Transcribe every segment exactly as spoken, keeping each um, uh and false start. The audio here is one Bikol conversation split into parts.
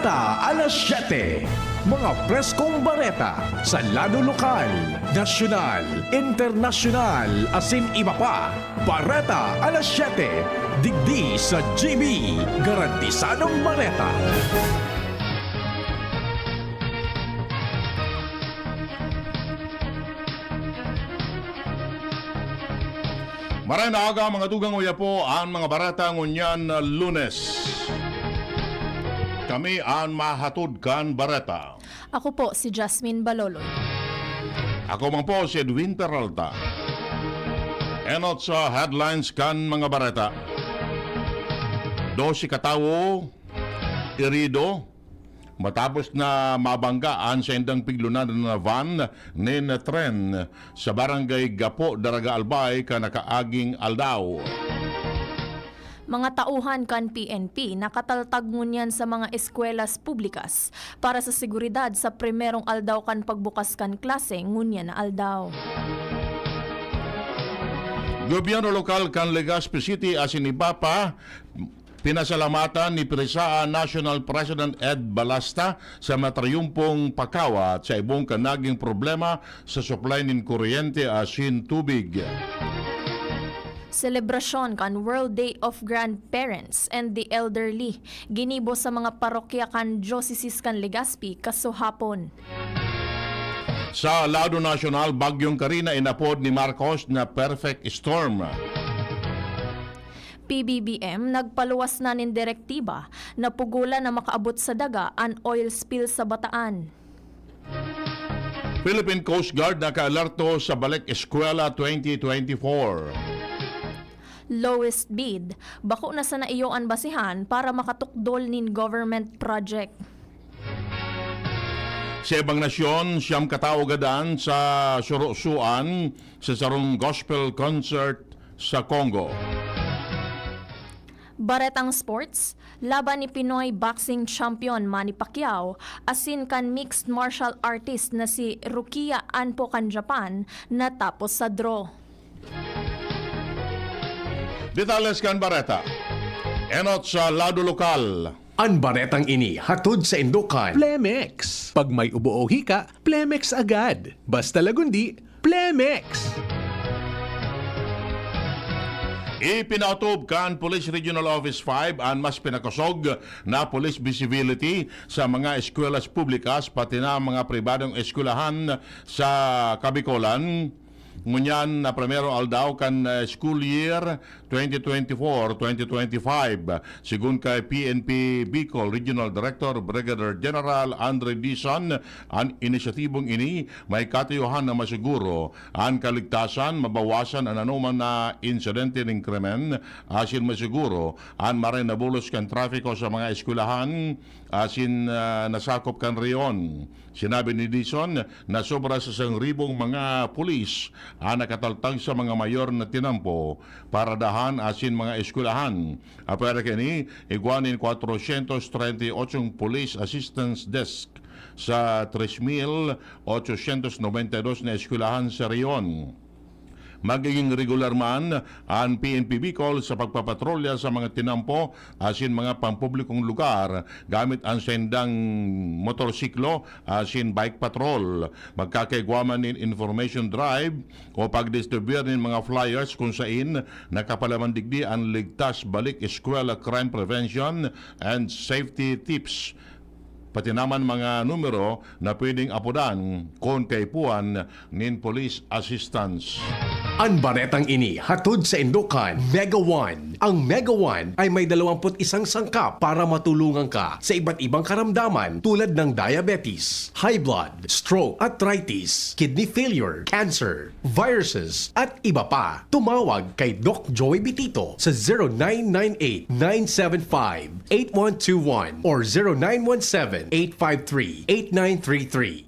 Ta alas siyete, mga preskong bareta sa lado lokal, nasyonal, internasyonal, asin iba pa. Bareta alas siyete, digdi sa G B, garantisadong bareta. Maray na aga, mga dugang, uya po an mga bareta ngunyan na Lunes. Kami an mahatod kan bareta. Ako po si Jasmine Baloloy. Ako man po si Edwin Peralta. Enot sa headlines kan mga bareta. Dose katawo, herido, matapos na mabangga an saindang piglunan na van nin tren sa barangay Gapo, Daraga, Albay, kan nakaaging aldaw. Mga tauhan kan P N P nakataltag ngunyan sa mga eskwelahan publikas para sa seguridad sa primerong aldaw kan pagbukas kan klase ngunyan na aldaw. Gobyerno lokal kan Legazpi City asin iba pa pinasalamatan ni PRESAA National President Ed Balasta sa matriyumpong pakawat sa ibong kan naging problema sa supply nin kuryente asin tubig. Selebrasyon kan World Day of Grandparents and the Elderly ginibo sa mga parokya kan Diocese kan Legazpi kasuhapon. Sa lado nasyonal, Bagyong Karina inapod ni Marcos na perfect storm. P B B M nagpaluwas na nin direktiba na pugolan na makaabot sa daga an oil spill sa Bataan. Philippine Coast Guard nakaalerto sa Balik Eskwela twenty twenty-four. Lowest bid, bako na sana iyo an basehan para makatukdol nin government project. Sa ibang nasyon, siyam katawo gadan sa surusuan sa sarong gospel concert sa Congo. Baretang sports, laban ni Pinoy boxing champion Manny Pacquiao asin kan mixed martial artist na si Rukia Anpo kan Japan natapos sa draw. Detalles kan bareta. Enot sa lado lokal. An baretang ini hatod saindo kan Plemex. Pag may ubo o hika, Plemex agad. Basta lagundi, Plemex! Ipinaotob kan Police Regional Office five an mas pinakosog na police visibility sa mga eskwelahan publikas, pati na mga pribadong eskwelahan sa Kabicolan. Ngunyan na primerong aldaw kan, eh, school year twenty twenty-four, twenty twenty-five. Sigon kay P N P Bicol Regional Director Brigadier General Andre Dizon, an inisyatibong ini may katuyohan na masiguro an kaligtasan, mabawasan an anoman na insidente nin krimen, asin masiguro an maray na bulos kan trapiko sa mga eskwelahan asin, ah, nasakop kan rehiyon. Sinabi ni Dizon na sobra sa sangribong mga pulis an nakataltag sa mga mayor na tinampo, paradahan asin mga eskwelahan. Apwera kaini, igwa nin kwatrosyentos treinta y ocho Police Assistance Desk sa tres mil ochosyentos nobenta y dos na eskwelahan sa rehiyon. Magiging regular man an P N P Bicol sa pagpapatrolya sa mga tinampo asin mga pampublikong lugar gamit an saindang motorsiklo asin bike patrol. Magkakaigwa man nin information drive o pagdistribuyar nin mga flyers kun sain nakapalaman digdi an Ligtas Balik Eskwela Crime Prevention and Safety Tips, pati naman mga numero na pwedeng apodan kun kaipuhan nin police assistance. An baretang ini hatod saindo kan Mega One. Ang Mega One ay may dalawampu't isang sangkap para matulungan ka sa iba't ibang karamdaman tulad ng diabetes, high blood, stroke, arthritis, kidney failure, cancer, viruses, at iba pa. Tumawag kay Doc Joy Bitito sa zero nine nine eight, nine seven five, eight one two one or zero nine one seven, eight five three, eight nine three three.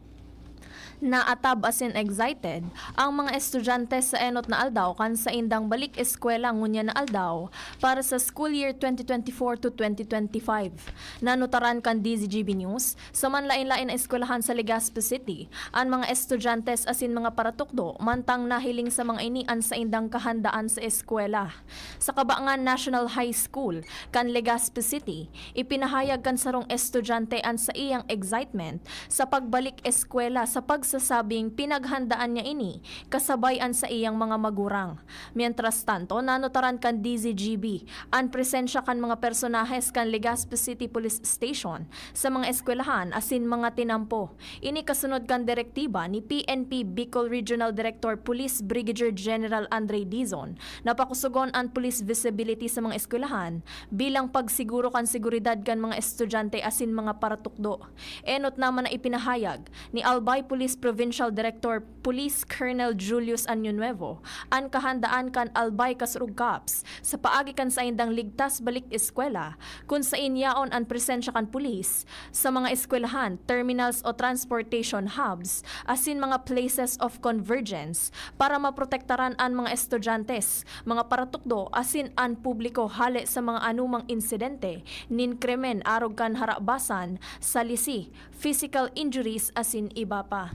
Naatab asin excited ang mga estudyante sa enot na aldaw kan saindang balik eskwela ngunyan na aldaw para sa school year twenty twenty-four to twenty twenty-five. Nanutaran kan D Z G B News, sa manlain-lain na eskwelahan sa Legazpi City, an mga estudyante asin mga paratukdo mantang nahiling sa mga ini an saindang kahandaan sa eskwela. Sa Kabangan National High School, kan Legazpi City, ipinahayag kan sarong estudyante an saiyang excitement sa pagbalik eskwela sa pagsasabing pinaghandaan niya ini kasabay an saiyang mga magurang. Mientras tanto, nanutaran kan D Z G B an presensya kan mga personahes kan Legazpi City Police Station sa mga eskwelahan asin mga tinampo. Ini kasunod kan direktiba ni P N P Bicol Regional Director Police Brigadier General Andre Dizon na pakusugon an police visibility sa mga eskwelahan bilang pagsiguro kan seguridad kan mga estudyante asin mga paratukdo. Enot naman na ipinahayag ni Albay Police Provincial Director Police Colonel Julius Año Nuevo an kahandaan kan Albay Kasurog Cops sa paagi kan saindang ligtas balik eskwela, kun sain yaon an presensya kan pulis sa mga eskwelahan, terminals o transportation hubs, asin mga places of convergence para maprotektaran an mga estudyante, mga paratukdo asin an publiko hale sa mga anumang insidente nin krimen arog kan harabasan, salisi, physical injuries asin iba pa.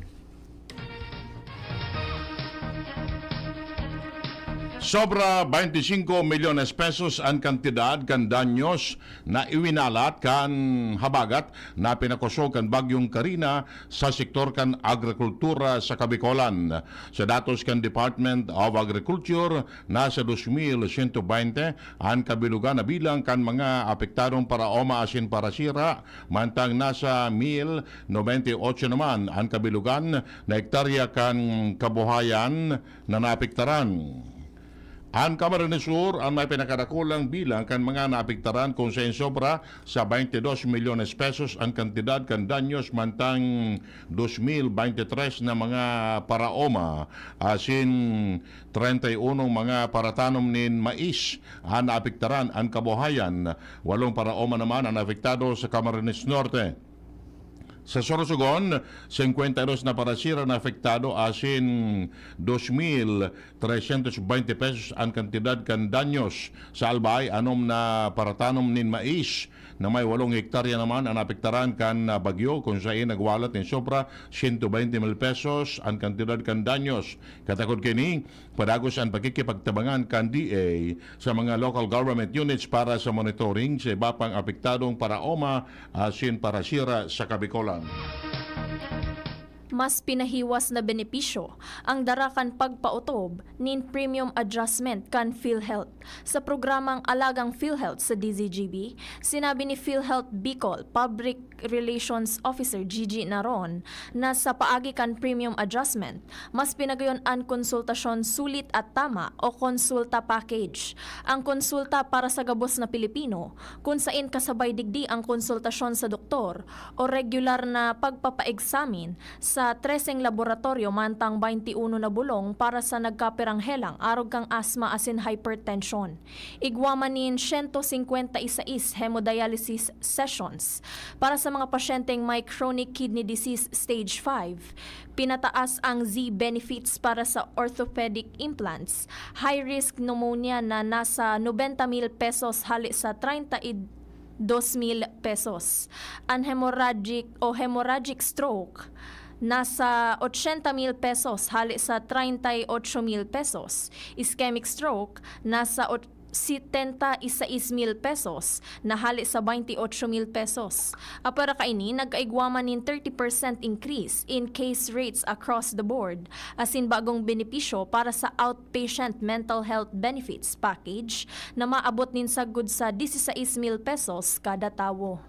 Sobra twenty-five milyones pesos an kantidad kan danyos na iwinalat kan habagat na pinakusog kan Bagyong Karina sa sektor kan agrikultura sa Kabikolan. Sa datos kan Department of Agriculture, nasa dos mil sento baynte an kabilugan na bilang kan mga apektadong paraoma asin parasira, mantang nasa mil nobenta y ocho naman an kabilugan na hektarya kan kabuhayan na naapektaran. An Camarines Sur an may pinakadakulang bilang kan mga naapektaran, kun saen sobra sa twenty dos milyones pesos an kantidad kan danyos, mantang dos mil twenty tres na mga paraoma asin treinta y uno mga paratanom nin mais an naapektaran. An kabuhayan, walong paraoma naman an apektado sa Camarines Norte. Sa Sorsogon, singkwenta y dos na parasira na apektado asin dos mil tresyentos baynte pesos an kantidad kan danyos. Sa Albay, anom na paratanom nin mais na may walong hektarya naman an naapektaran kan bagyo, kun saen nagwalat nin sobra sento baynte mil pesos an kantidad kan danyos. Katakod kaini, padagos an pakikipagtabangan kan D A sa mga local government units para sa monitoring sa iba pang apektadong paraoma asin parasira sa Kabikolan. Mas pinahiwas na benepisyo ang dara kan pagpaotob nin premium adjustment kan PhilHealth. Sa programang Alagang PhilHealth sa D Z G B, sinabi ni PhilHealth Bicol Public Relations Officer Gigi Naron na sa paagi kan premium adjustment, mas pinagayon an konsultasyon sulit at tama o konsulta package. Ang konsulta para sa gabos na Pilipino, kun saen kasabay digdi ang konsultasyon sa doktor o regular na pagpapaeksamin sa treseng laboratoryo mantang twenty-uno na bulong para sa nagkaperanghelang arog kan asma asin hypertension. Igwa man nin siyento singkwenta y sais hemodialysis sessions. Para sa mga pasyenteng may chronic kidney disease stage five, pinataas ang Z-benefits para sa orthopedic implants, high-risk pneumonia na nasa nobenta mil pesos hale sa treinta y dos mil pesos. An hemorrhagic o hemorrhagic stroke, nasa ochenta mil pesos hale sa treinta y ocho mil pesos. Ischemic stroke, nasa ot-, setenta y seis mil pesos na hale sa twenty-eight mil pesos. Apwera kaini, nagkaigwa man nin thirty percent increase in case rates across the board, asin bagong benepisyo para sa outpatient mental health benefits package na maabot nin sagkod sa dieciséis mil pesos kada tawo.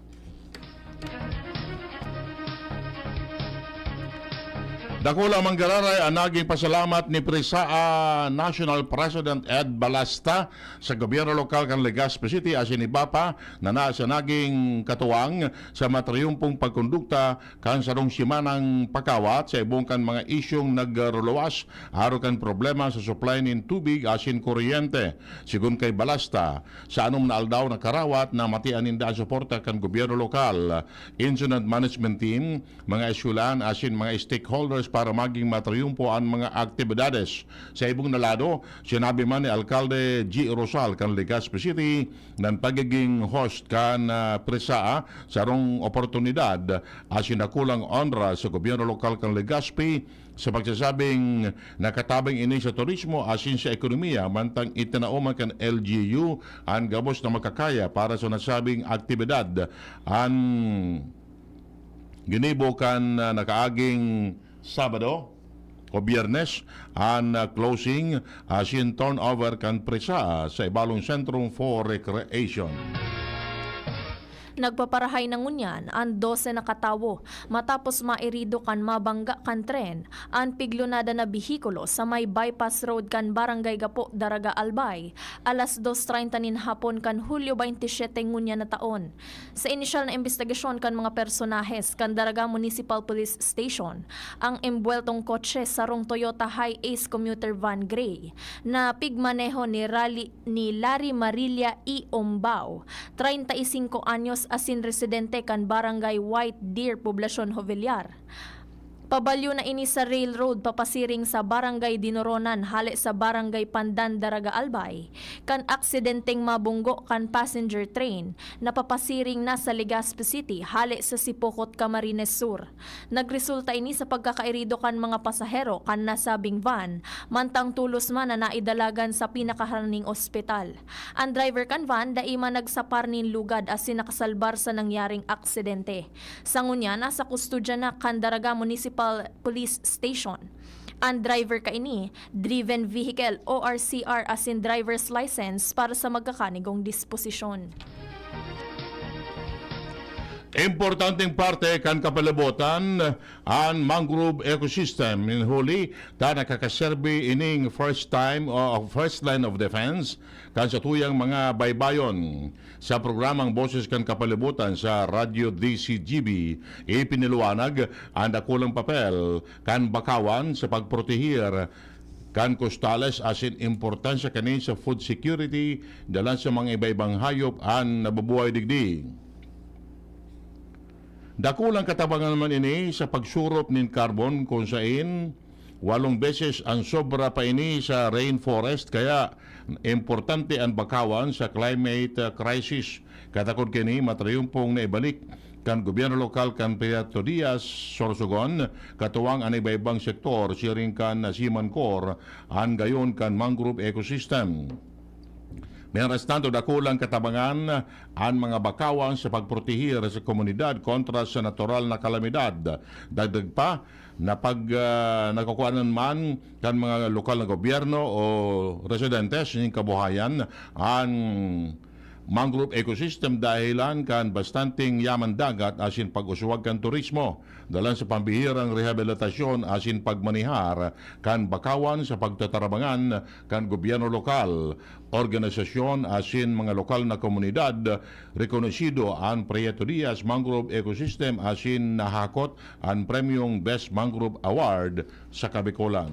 Dakula manggararay an naging pasalamat ni PRISAA National President Ed Balasta sa gobyerno lokal kan Legazpi City asin iba pa na nasa naging katuwang sa matriyumpong pagkondukta kan sarong simanang pakawat sa ibong kan mga isyong nagruluwas arog kan problema sa supply nin tubig asin kuryente. Sigon kay Balasta, sa anom na aldaw na karawat, namatian ninda an suporta kan gobyerno lokal, incident management team, mga eskwelahan asin mga stakeholders para maging matriyumpo an mga aktibidades. Sa ibong na lado, sinabi man ni Alkalde G. Rosal kan Legazpi City na an pagiging host kan, ah, PRESAA sarong oportunidad asin dakulang onra sa gobyerno lokal kan Legazpi sa pagsasabing nakatabang ini sa turismo asin sa ekonomiya, mantang itinao man kan L G U an gabos na makakaya para sa nasabing aktibidad. An ginibo kan, ah, nakaaging Sabado o Biyernes an, ah, closing asin turnover kan PRESAA sa Ibalong Centrum for Recreation. Nagpaparahay na ngunyan an dose na katawo matapos mairido kan mabangga kan tren an piglunada na behikulo sa may bypass road kan Barangay Gapo, Daraga, Albay, alas dos treinta nin hapon kan Hulyo baynte siyete ngunyan na taon. Sa inisyal na imbestigasyon kan mga personahes kan Daraga Municipal Police Station, ang embuweltong kotse sarong Toyota Hi-Ace commuter van gray na pigmaneho ni Rally ni Larry Marilla y Ombao, treinta y cinco anyos, asin residente kan Barangay White Deer, Poblacion Jovellar. Pabalyo na ini sa railroad papasiring sa Barangay Dinoronan hale sa Barangay Pandan, Daraga, Albay, kan aksidenteng mabunggo kan passenger train na papasiring na sa Legazpi City hale sa Sipocot, Camarines Sur. Nagresulta ini sa pagkakairido kan mga pasahero kan nasabing van, mantang tolos man na naidalagan sa pinakaharaning ospital. An driver kan van dai man nagsapar nin lugad asin nakasalbar sa nangyaring aksidente. Sa ngunyan, nasa kustodya na kan Daraga Municipal Police Station. An driver kaini, driven vehicle, O R C R asin driver's license para sa magkakanigong disposisyon. Importanteng parte kan kapalibutan an mangrove ecosystem, huli ta nakakaserbi ining first time o first line of defense kan satuyang mga baybayon. Sa programang Boses kan Kapalibutan sa Radyo D C G B, ipinaliwanag an dakulang papel kan bakawan sa pagprotehir kan kostales asin importansya kani sa food security dalan sa mga iba-ibang hayop an nabubuhay digdi. Dakulang katabangan man ini sa pagsurop nin carbon, kun sain walong beses an sobra pa ini sa rainforest, kaya importante an bakawan sa climate, ah, crisis. Katakod kaini, matriyumpong naibalik kan gobyerno lokal kan Prieto Diaz, Sorsogon, katuwang an iba-ibang sektor, siring kan Seaman Corps, an gayon kan mangrove ecosystem. Mientras tanto, dakulang katabangan an mga bakawan sa pagprotehir sa komunidad kontra sa natural na kalamidad. Dagdag pa, na pag, ah, nakukuanan man kan mga lokal na gobyerno o residentes ning kabuhayan an mangrove ecosystem dahilan kan bastanteng yaman dagat asin pag-uswag kan turismo, dalan sa pambihirang rehabilitasyon asin pagmanihar kan bakawan sa pagtatarabangan kan gobyerno lokal, organisasyon asin mga lokal na komunidad. Rekonosido an Prieto Diaz Mangrove Ecosystem asin nahakot an premyong Best Mangrove Award sa Kabikolan.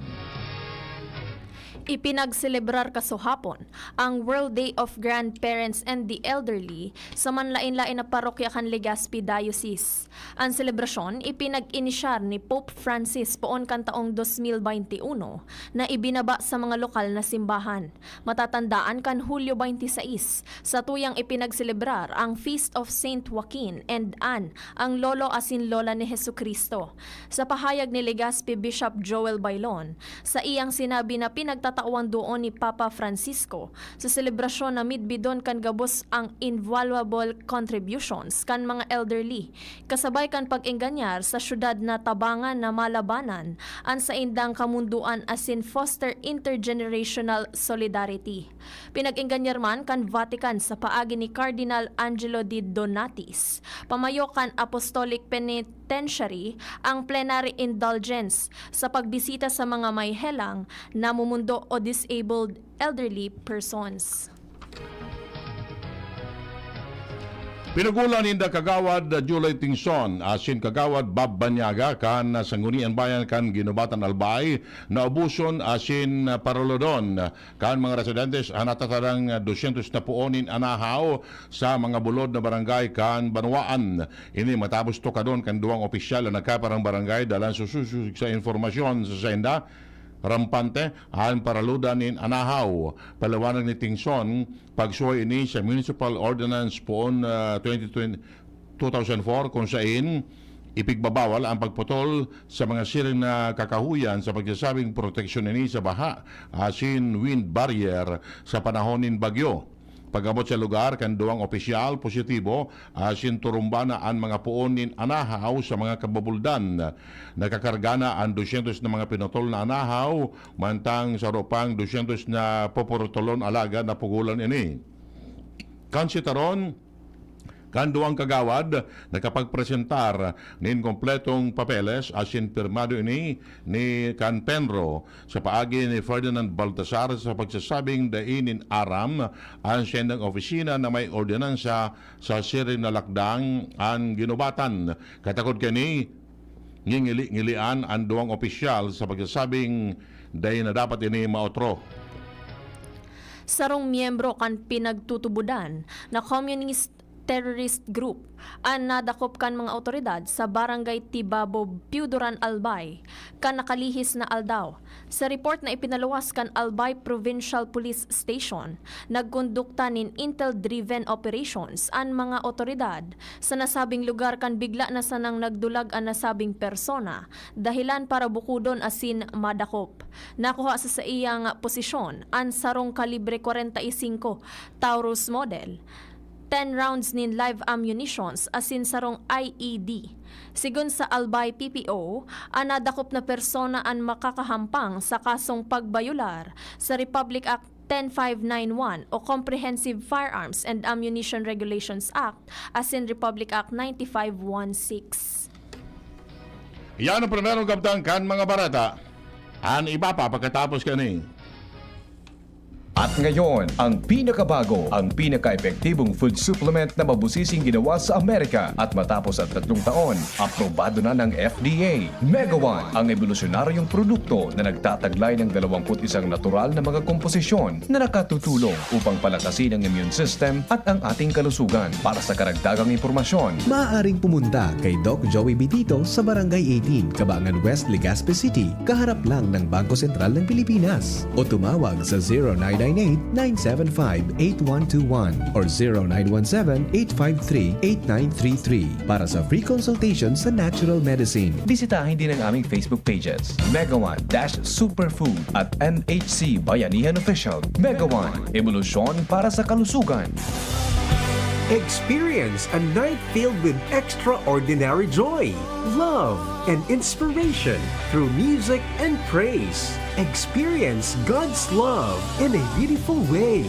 Ipinagselebrar kasuhapon ang World Day of Grandparents and the Elderly sa manlaen-laen na parokya kan Legazpi Diocese. An selebrasyon ipinag-inisyar ni Pope Francis poon kan taong dos mil baynte uno na ibinaba sa mga lokal na simbahan. Matatandaan kan Hulyo baynte sais, satuyang ipinagselebrar ang Feast of Saint Joaquin and Anne, ang lolo asin lola ni Jesucristo. Sa pahayag ni Legazpi Bishop Joel Bailon, saiyang sinabi na pinagtatawan duon ni Papa Francisco sa selebrasyon na midbidon kan gabos ang invaluable contributions kan mga elderly, kasabay kan pag-engganyar sa syudad na tabangan na malabanan an saindang kamundoan asin foster intergenerational solidarity. Pinag-engganyar man kan Vatican sa paagi ni Cardinal Angelo de Donatis, pamayo kan Apostolic Penitentiary, ang plenary indulgence sa pagbisita sa mga may helang, namumundo o disabled elderly persons. Pinugolan ninda Kagawad July Tingson asin Kagawad Bob Banyaga kan Sangguniang Bayan kan Guinobatan, Albay, na ubuson asin paraludon kan mga residentes an natatadang dosyentos na puon nin anahaw sa mga bulod na barangay kan banwaan. Ini matapos tukadon kan duwang opisyal na nagkaparang barangay dalan sa susog sa impormasyon sa sainda. Rampante an paraludan nin anahaw. Paliwanag ni Tingson, pagsuhay ini sa Municipal Ordinance Poon, ah, twenty twenty, two thousand four, kung sain ipigbabawal ang pagputol sa mga siring na kakahuyan sa pagsasabing proteksyon ini sa baha asin wind barrier sa panahon nin bagyo. Pag-abot sa lugar kan duwang opisyal, positibo asin turumba na an mga poon nin anahaw sa mga kabubuldan. Nakakarga na an dosyentos na mga pinutol na anahaw, mantang saro pang dosyentos na pupurutulon alagad napugolan ini. Kan sitaron, kan duwang kagawad, nakapagpresentar nin kompletong papeles asin pirmado ini ni kan PENRO sa paagi ni Ferdinand Baltasar sa pagsasabing dai nin aram an saindang opisina na may ordinansa sa siring na lakdang an Guinobatan. Katakod kani, ngingili-ngilian an duwang opisyal sa pagsasabing dai na dapat ini maotro. Sarong miyembro kan pinagtutubodan na communist terrorist group an nadakop kan mga awtoridad sa Barangay Tibabo, Piuduran, Albay, kan nakalihis na aldaw. Sa report na ipinaluwas kan Albay Provincial Police Station, nagkondukta nin intel-driven operations an mga awtoridad sa nasabing lugar kan bigla na sanang nagdulag an nasabing persona, dahilan para bukodon asin madakop. Nakuha sa saiyang posisyon an sarong kalibre kwarenta y singko Taurus model, ten rounds nin live ammunitions asin sarong I E D. Sigon sa Albay P P O, an nadakop na persona an makakahampang sa kasong pagbayular sa Republic Act ten five nine one o Comprehensive Firearms and Ammunition Regulations Act asin Republic Act ninety-five one six. Yan ang primerong kabtang kan mga bareta. An iba pa pagkatapos kani. At ngayon, ang pinakabago, ang pinaka-epektibong food supplement na mabusising ginawa sa Amerika at matapos ang tatlong taon, aprobado na ng F D A. Mega One, ang ebolusyonaryong produkto na nagtataglay ng dalawampu't isang natural na mga komposisyon na nakatutulong upang palakasin ang immune system at ang ating kalusugan. Para sa karagdagang impormasyon, Maaaring pumunta kay Doc Joey Bitito sa Barangay eighteen, Cabangan West, Legazpi City, kaharap lang ng Bangko Sentral ng Pilipinas. O tumawag sa zero nine nine eight, nine seven five, eight one two one or zero nine one seven, eight five three, eight nine three three para sa free consultation sa natural medicine. Bisitahin din ang aming Facebook pages, Mega One dash Superfood at N H C Bayanihan Official. Mega One, ebolusyon para sa kalusugan. Experience a night filled with extraordinary joy, love, and inspiration through music and praise. Experience God's love in a beautiful way.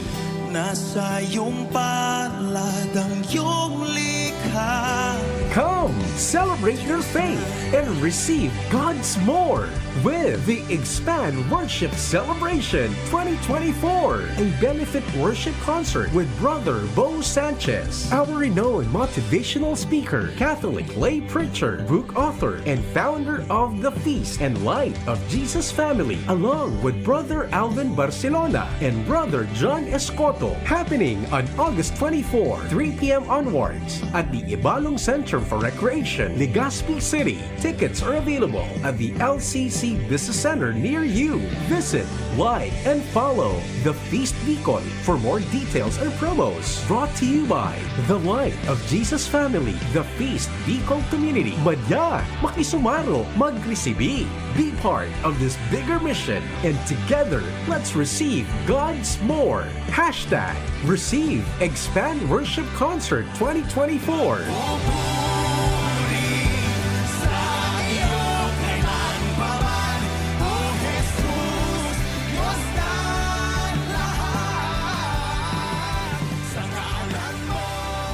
Nasa iyong palad ang iyong likha. Come, celebrate your faith and receive God's more with the Expand Worship Celebration twenty twenty-four, a benefit worship concert with Brother Bo Sanchez, our renowned motivational speaker, Catholic lay preacher, book author, and founder of the Feast and Light of Jesus Family, along with Brother Alvin Barcelona and Brother John Escoto, happening on August twenty-four, three p.m. onwards, at the Ibalong Center for Recreation, Legazpi City. Tickets are available at the L C C Business Center near you. Visit, like, and follow The Feast Bicol for more details and promos. Brought to you by The Light of Jesus Family, The Feast Bicol Community. Madya, makisumaro, magresibi. Be part of this bigger mission, and together, let's receive God's more. Hashtag Receive Expand Worship Concert twenty twenty-four.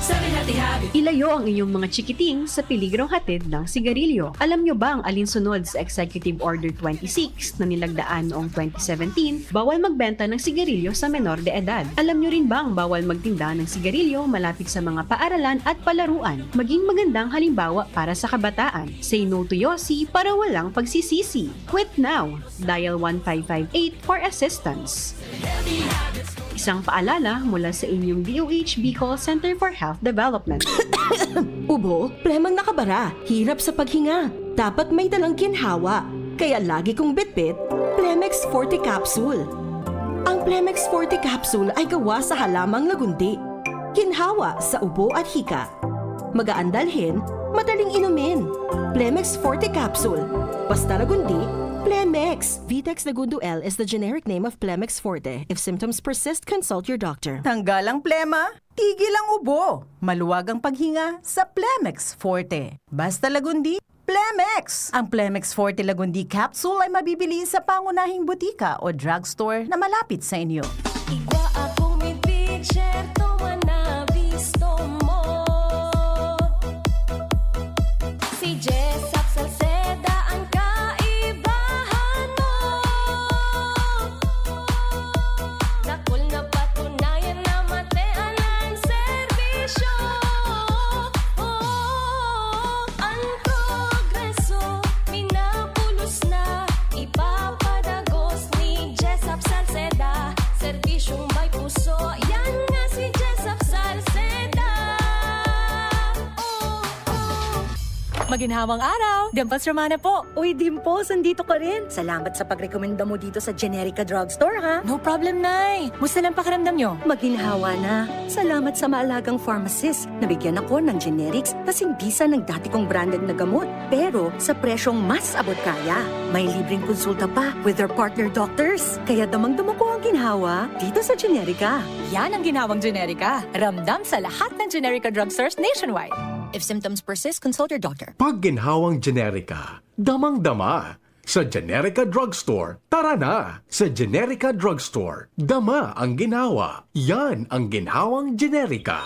Sa kahatihabi, Ilayo ang inyong mga chikiting sa peligrong hatid ng sigarilyo. Alam nyo bang alinsunod sa Executive Order twenty-six na nilagdaan noong twenty seventeen, bawal magbenta ng sigarilyo sa menor de edad? Alam nyo rin bang bawal magtinda ng sigarilyo malapit sa mga paaralan at palaruan? Maging magandang halimbawa para sa kabataan. Say no to Yossi para walang pagsisisi. Quit now! Dial one five five eight for assistance. Isang paalala mula sa inyong D O H Bicol Center for Health Development. Ubo, plemang nakabara, hirap sa paghinga. Dapat may dalang ginhawa. Kaya lagi kong bitbit, Plemex Forte Capsule. Ang Plemex Forte Capsule ay gawa sa halamang lagundi. Ginhawa sa ubo at hika. Magaan dalhin, madaling inumin. Plemex Forte Capsule. Basta lagundi, Plemex. Vitex Lagundo L is the generic name of Plemex Forte. If symptoms persist, consult your doctor. Tanggal ang plema, tigil ang ubo, maluwag ang paghinga sa Plemex Forte. Basta lagundi, Plemex! Ang Plemex Forte Lagundi Capsule ay mabibili sa pangunahing butika o drugstore na malapit sa inyo. Igwa akong may picture, tuwa na bisto mo. Si Jessop Salceda ang kaibahan mo. Dakul na patunayan na matean ang serbisyo. Oh, ang progreso, minapulos na, ipapadagos ni Jessop Salceda. Serbisyong may puso, yan nga si Jessop Salceda. Oh, oh. Maginhawang araw! Dimples Romana po! Uy, Dimples, andito ka rin! Salamat sa pagrekomenda mo dito sa Generica Drugstore, ha? No problem, Nay! Musta lang pakiramdam nyo? Maginhawa na. Salamat sa maalagang pharmacist. Nabigyan ako ng generics kasing bisa ng dati kong branded na gamot. Pero sa presyong mas abot kaya. May libreng konsulta pa with their partner doctors. Kaya damang-dama ko ang ginhawa dito sa Generica. Yan ang ginhawang Generica. Ramdam sa lahat ng Generica drugstores nationwide. If symptoms persist, consult your doctor. Pag ginhawang Generica, damang-dama. Sa Generica Drugstore, tara na! Sa Generica Drugstore, dama ang ginhawa. Yan ang ginhawang Generica.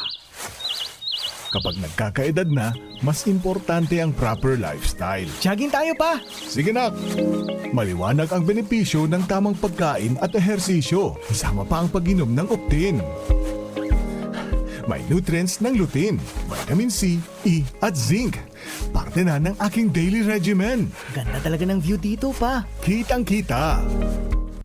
Kapag nagkakaedad na, mas importante ang proper lifestyle. Jogging tayo, pa! Sige, nak! Maliwanag ang benepisyo ng tamang pagkain at ehersisyo, kasama pa ang pag-inom ng Optin. May nutrients ng lutein, vitamin C, E, at zinc. Parte na ng aking daily regimen. Ganda talaga ng view dito, pa. Kitang-kita.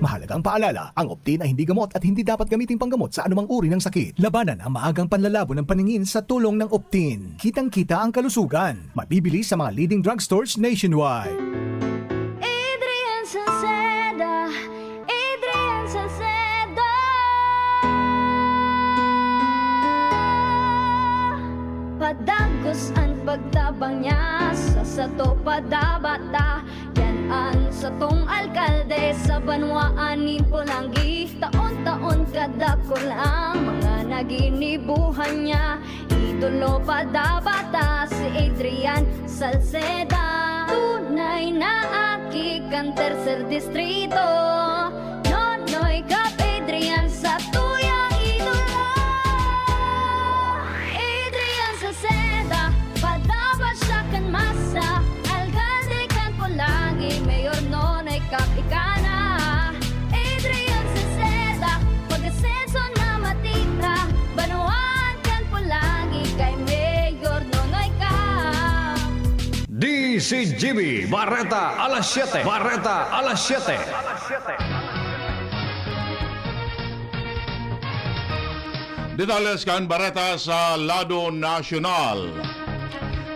Mahalagang paalala, ang Optin ay hindi gamot at hindi dapat gamiting panggamot sa anumang uri ng sakit. Labanan ang maagang panlalabo ng paningin sa tulong ng Optin. Kitang-kita ang kalusugan. Mabibili sa mga leading drugstores nationwide. Adrian Salceda, Adrian Salceda. Padagos an pagtabang niya sa sato padabata. Yan an satong alkalde sa banwaan nin Polangui. Taon-taon kadakul ang mga naginibuhan niya. Idolo padabata si Adrian Salceda. Tunay na aki kan tercer distrito. Nonoy Cap Adrian sa tuyang idolo. Adrian Salceda, padabata siya kan masa. Alkalde kan Polangui, Mayor Nonoy Cap ika na. Adrian Salceda, pag-asenso na matita. Banwaan kan Polangui kay Mayor Nonoy Cap. D C G B, Bareta alas siyete. Bareta alas siyete. Detalles kan bareta sa lado nasyonal.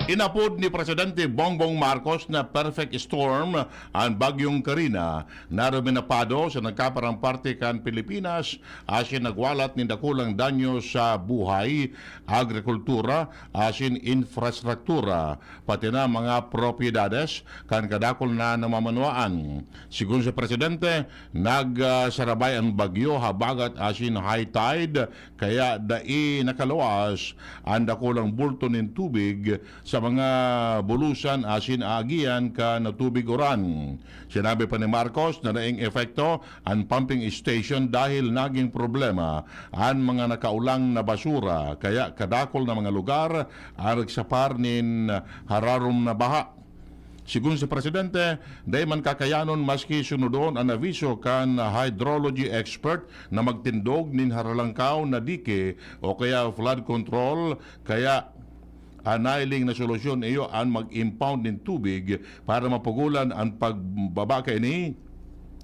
Inapod ni Presidente Bongbong Marcos na perfect storm an Bagyong Karina na ruminapado sa nagkaparang parte kan Pilipinas asin nagwalat nin dakulang danyo sa buhay, agrikultura asin infrastruktura, pati na mga propiedades kan kadakul na namamanwaan. Sigon sa presidente, nagsarabay an bagyo, habagat asin high tide, kaya dai nakaluwas an dakulang bulto nin tubig sa mga bulusan asin aagian kan tubig uran. Sinabi pa ni Marcos na daing epekto an pumping station dahil naging problema an mga nakaulang na basura, kaya kadakol na mga lugar an nagsapar nin hararom na baha. Sigon si Presidente, dai man kakayanon maski sunodon an aviso kan hydrology expert na magtindog nin haralangkaw na dike o kaya flood control, kaya an nahiling na solusyon iyo an mag-impound nin tubig para mapugulan an pagbaba kaini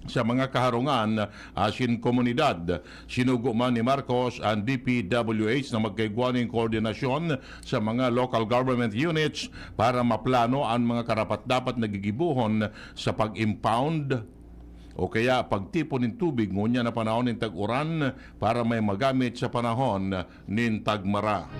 sa mga kaharungan asin komunidad. Sinugo man ni Marcos an D P W H na magkaigwa nin koordinasyon sa mga local government units para maplano an mga karapat-dapat na gigibohon sa pag-impound o kaya pagtipon nin tubig ngunyan na panahon nin tag-uran para may magamit sa panahon nin tagmara.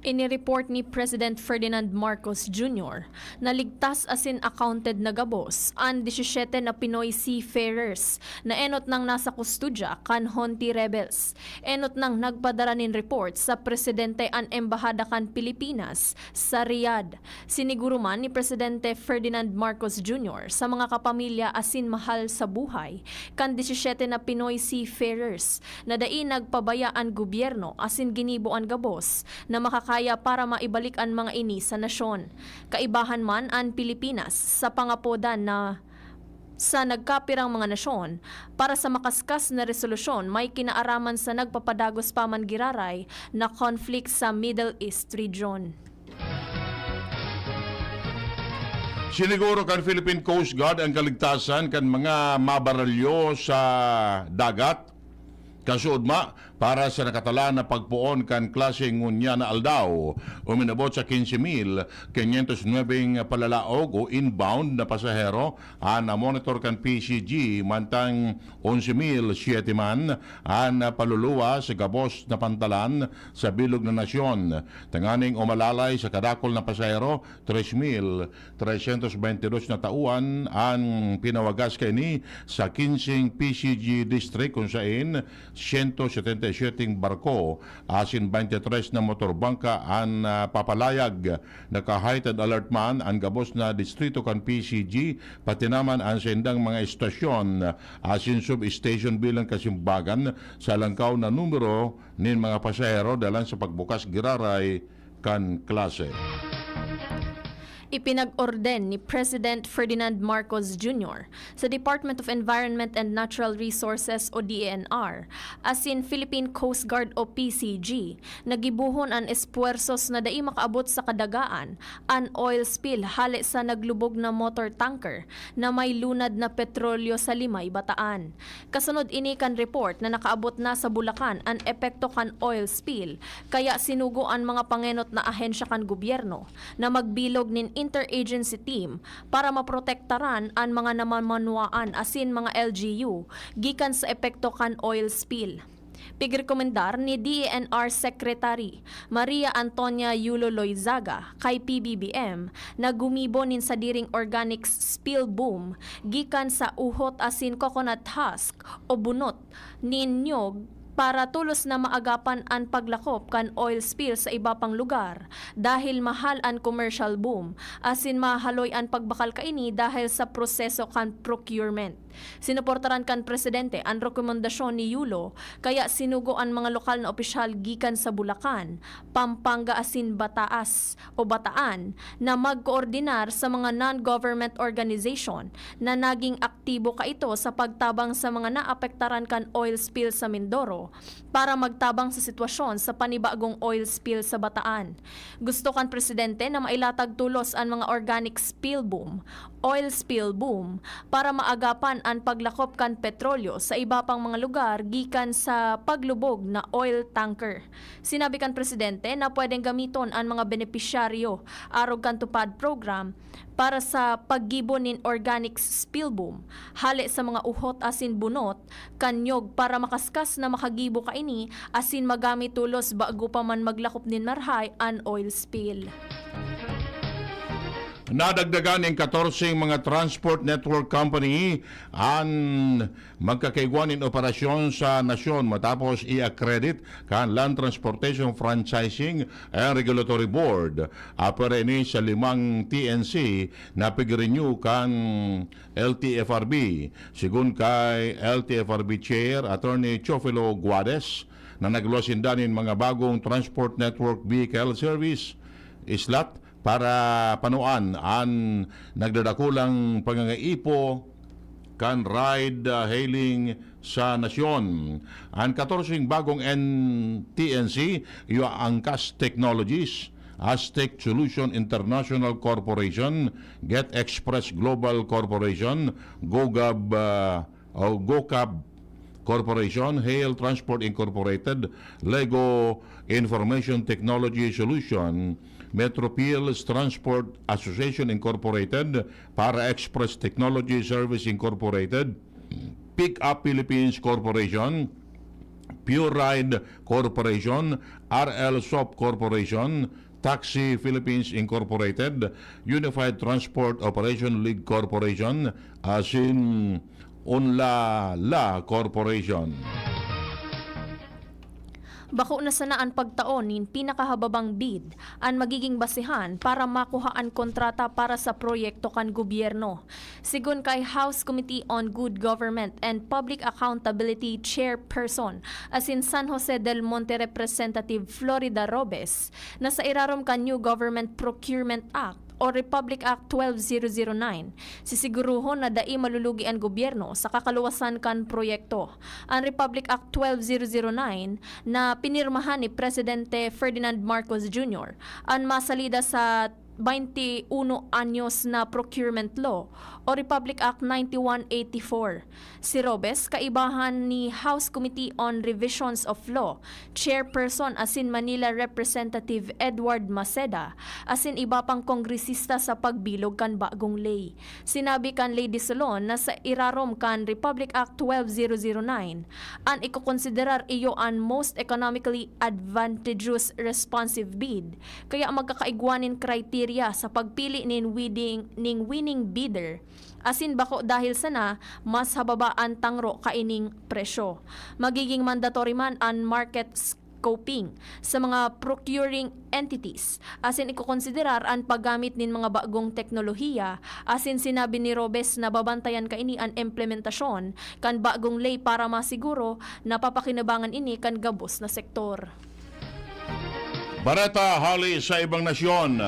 Ini-report ni President Ferdinand Marcos Junior na ligtas asin accounted na gabos an disisiete na Pinoy seafarers na enot nang nasa kustodya kan Houthi rebels. Enot nang nagpadara nin report sa presidente an Embahada kan Pilipinas sa Riyadh. Siniguro man ni Presidente Ferdinand Marcos Junior sa mga kapamilya asin mahal sa buhay kan disisiete na Pinoy seafarers na dai nagpabaya an gobyerno asin ginibo an gabos na makakaya para maibalik an mga ini sa nasyon. Kaibahan man an Pilipinas sa pangapodan na sa nagkapirang mga nasyon, para sa makaskas na resolusyon may kinaaraman sa nagpapadagos pa man giraray na conflict sa Middle East region. Siniguro kan Philippine Coast Guard ang kaligtasan kan mga mabaralyo sa dagat. Kasuodma, para sa nakatalaan na pagpoon kan klase ngunyan na aldaw, uminabot sa quince mil quinientos nuebe palalaog o inbound na pasahero an na-monitor kan P C G, mantang onse mil siete man an paluluwas sa gabos na pantalan sa bilog na nasyon. Tanganing umalalay sa kadakol na pasahero, tres mil tresyentos bente dos na tauan an pinawagas kaini sa kinseng P C G district, kun saen siyento setenta y siyete barko asin bente tres na motorbangka an ah, papalayag. Naka-heightened alert man an gabos na distrito kan P C G, pati naman an saindang mga estasyon asin substation bilang kasimbagan sa langkaw na numero nin mga pasahero dalan sa pagbukas giraray kan klase. Ipinag-orden ni President Ferdinand Marcos Junior sa Department of Environment and Natural Resources o D E N R asin Philippine Coast Guard o P C G na gibohon an espuwersos na dai makaabot sa kadagaan an oil spill hale sa naglubog na motor tanker na may lunad na petrolyo sa Limay, Bataan. Kasunod ini kan report na nakaabot na sa Bulacan an epekto kan oil spill, kaya sinugo an mga pangenot na ahensya kan gobyerno na magbilog nin interagency team para maprotektaran an mga namamanwaan asin mga L G U gikan sa epekto kan oil spill. Pigrekomendar ni D E N R Secretary Maria Antonia Yulo Loizaga kay P B B M na gumibo nin sadiring organic spill boom gikan sa uhot asin coconut husk o bunot nin niyog para tolos na maagapan an paglakop kan oil spill sa iba pang lugar dahil mahal an commercial boom asin mahaloy an pagbakal kaini dahil sa proseso kan procurement. Sinuportaran kan presidente an rekomendasyon ni Yulo, kaya sinugo an mga lokal na opisyal gikan sa Bulacan, Pampanga asin Bataas o Bataan na magkoordinar sa mga non-government organization na naging aktibo kaito sa pagtabang sa mga naapektaran kan oil spill sa Mindoro para magtabang sa sitwasyon sa panibagong oil spill sa Bataan. Gusto kan presidente na mailatag tolos an mga organic spill boom, oil spill boom, para maagapan an paglakop kan petrolyo sa iba pang mga lugar gikan sa paglubog na oil tanker. Sinabi kan presidente na pwedeng gamiton an mga benepisyaryo arog kan TUPAD program para sa paggibo nin organic spill boom hale sa mga uhot asin bunot kan niyog para makaskas na makagibo kaini asin magamit tolos bago pa man maglakop nin marhay an oil spill. Nadagdagan nin katorse mga transport network company an magkakaigwa nin operasyon sa nasyon matapos i-accredit kan Land Transportation Franchising and Regulatory Board. Apwera ini sa limang T N C na pig-renew kan L T F R B. Sigon kay L T F R B Chair Attorney Teofilo Guades, na nagluwas sinda nin mga bagong transport network vehicle service slot para panuan an nagdadakulang pangangaipo kan ride, ah, hailing sa nasyon. An katorseng bagong N T N C, iyo ang Angkas Technologies, Aztec Solution International Corporation, Get Express Global Corporation, GoGab, ah, o GoCab Corporation, Hail Transport Incorporated, Lego Information Technology Solution, Metro Pills Transport Association Incorporated, Para Express Technology Service Incorporated, Pick Up Philippines Corporation, Pure Ride Corporation, R L Soap Corporation, Taxi Philippines Incorporated, Unified Transport Operation League Corporation, asin Unla La Corporation. Bako na sana an pagtao nin pinakahababang bid an magiging basehan para makuha an kontrata para sa proyekto kan gobyerno. Sigon kay House Committee on Good Government and Public Accountability Chairperson asin San Jose del Monte Representative Florida Robes, na sa irarom kan New Government Procurement Act o Republic Act twelve zero zero nine, sisiguruhon na dai malulugi an gobyerno sa kakaluwasan kan proyekto. An Republic Act twelve zero zero nine na pinirmahan ni Presidente Ferdinand Marcos Junior an masalida sa baynte uno anyos na procurement law o Republic Act ninety-one eighty-four. Si Robes, kaibahan ni House Committee on Revisions of Law Chairperson asin Manila Representative Edward Maceda, asin iba pang kongresista sa pagbilog kan bagong ley. Sinabi kan Lady Solon na sa irarom kan Republic Act twelve zero zero nine, an ikokonsiderar iyo an most economically advantageous responsive bid, kaya magkakaigwa nin kriterya sa pagpili nin winning, ning winning bidder, asin bako dahil sana mas hababa an tangro kaining presyo. Magiging mandatory man an market scoping sa mga procuring entities, asin ikokonsiderar an paggamit nin mga bagong teknolohiya, asin sinabi ni Robes na babantayan kaini an implementasyon kan bagong ley para masiguro na papakinabangan ini kan gabos na sektor. Bareta hali sa ibang nasyon.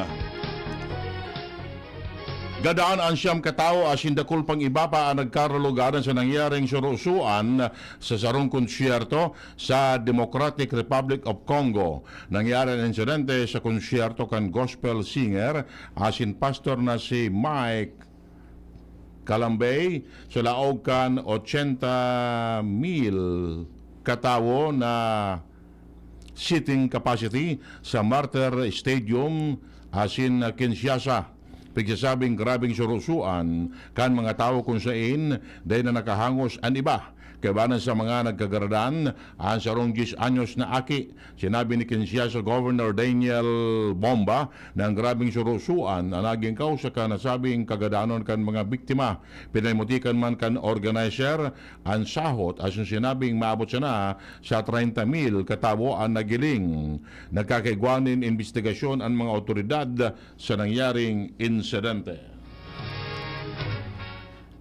Gadan an siyam katawo asin dakul pang iba pa an nagkaralugadan sa nangyaring surusuan sa sarong konsyerto sa Democratic Republic of Congo. Nangyari an insidente sa konsyerto kan gospel singer asin pastor na si Mike Kalambay sa laog kan ochenta mil katawo na seating capacity sa Martyr Stadium asin Kinshasa. Pigsasabing grabeng surusuan kan mga tawo kun sain dai na nakahangos an iba. Kaibanan sa mga nagkagaradan, an sarong diyes anyos na aki, sinabi ni Kinshasa Governor Daniel Bomba na an grabeng surusuan na nagin kausa kan nasabing kagadanon kan mga biktima. Pinamutikan man kan organizer an sahot asin sinabing maabot sana sa treinta mil katawo an nagiling. Nagkakaigwa nin imbestigasyon an mga awtoridad sa nangyaring insidente.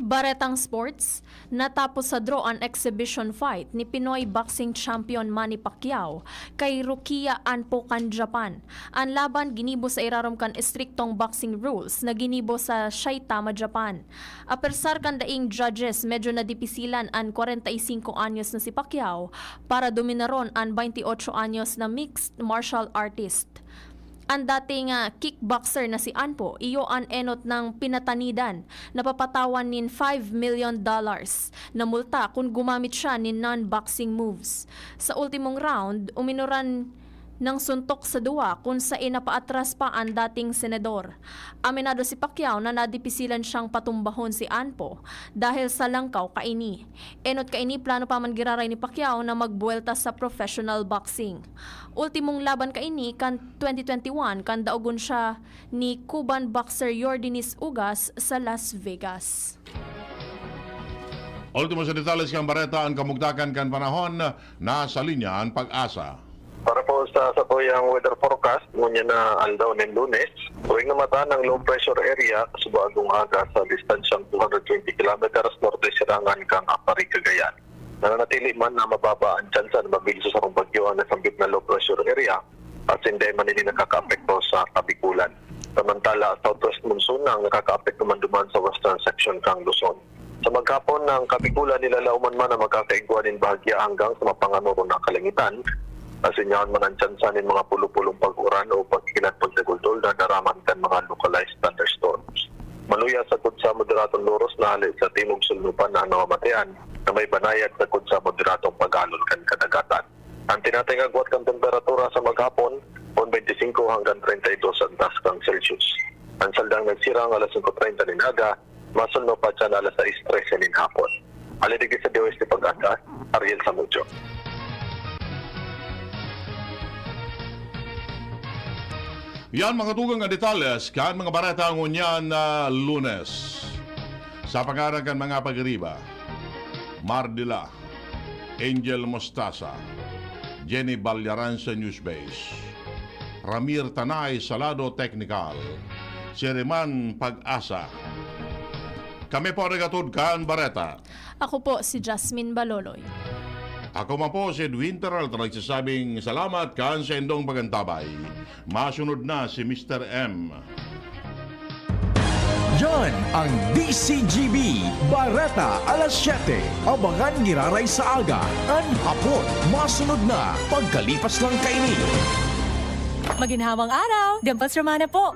Baretang sports, natapos sa draw an exhibition fight ni Pinoy boxing champion Manny Pacquiao kay Rukia Anpo kan Japan. An laban ginibo sa irarom kan estriktong boxing rules na ginibo sa Saitama, Japan. Apersar kan daing judges, medyo nadipisilan an kwarenta y singko anyos na si Pacquiao para dominaron an baynte otso anyos na mixed martial artist. An dating, ah, kickboxer na si Anpo, iyo an enot nang pinatanidan na papatawan nin five million dollars na multa kun gumamit siya nin non-boxing moves. Sa ultimong round, uminoran nang suntok sa duwa kun saen napaatras pa an dating senador. Aminado si Pacquiao na nadipisilan siyang patumbahon si Anpo dahil sa langkaw kaini. Enot kaini, plano pa man giraray ni Pacquiao na magbuwelta sa professional boxing. Ultimong laban kaini kan twenty twenty-one, kan daogon siya ni Cuban boxer Yordenis Ugas sa Las Vegas. Ultimo sa detalles kan bareta, an kamugtakan kan panahon. Nasa linya an Pag-asa. Para po sa satuyang weather forecast, ngunyan na aldaw nin Lunes, uwing na mata ng low pressure area sa bagong aga sa distansyang two hundred twenty kilometers norte sirangan kang Apari, Cagayan. Nananatili man na mababa ang tsansa na mabilis sa sarong bagyo ang nasambit na low pressure area, asin dai man ini nakakaapekto sa Kabikulan. Samantala, southwest monsoon ang nakakaapekto man duman sa western section kang Luzon. Sa maghapon, ang Kabikulan nilalauman man na magkakaigwa nin bahagya hanggang sa mapanganoro na kalangitan. Asin yaon man ang tsansa nin mga pulo-pulong pag-uran o pagkikinat pagdagol-dol na daraman kan mga localized thunderstorms. Maluya sagkod sa moderadong loros na hale sa timog sulnupan na namamatean na may banayag sagkod sa moderadong pag-alon kan kadagatan. Ang tinatay nga agwat kan temperatura sa maghapon, pon twenty-five hanggang treinta y dos ang taas kang Celsius. Ang saldang nagsirang alas singko treinta nin aga, masulno pa dyan alas sais trese nin hapon. Hale digdi sa D O S T Pag-asa, Ariel Samudio. Yan mga tugang na detalles kan mga bareta ngunyan na Lunes. Sa pangaran kan mga pagiriba, Mardila, Angel Mostaza, Jenny Balyaran sa Newsbase, Ramir Tanay sa lado teknikal, Siriman Pag-asa. Kami po nagatod kan bareta. Ako po si Jasmine Baloloy. Ako man po si Edwin Peralta, nagsasabing salamat kan sa indong pagantabay. Masunod na si Mister M. Yan ang D C G B, Bareta alas siyete. Abangan giraray sa aga, an hapon. Masunod na, pagkalipas lang kaini. Maginhawang araw! Dempas Romana po!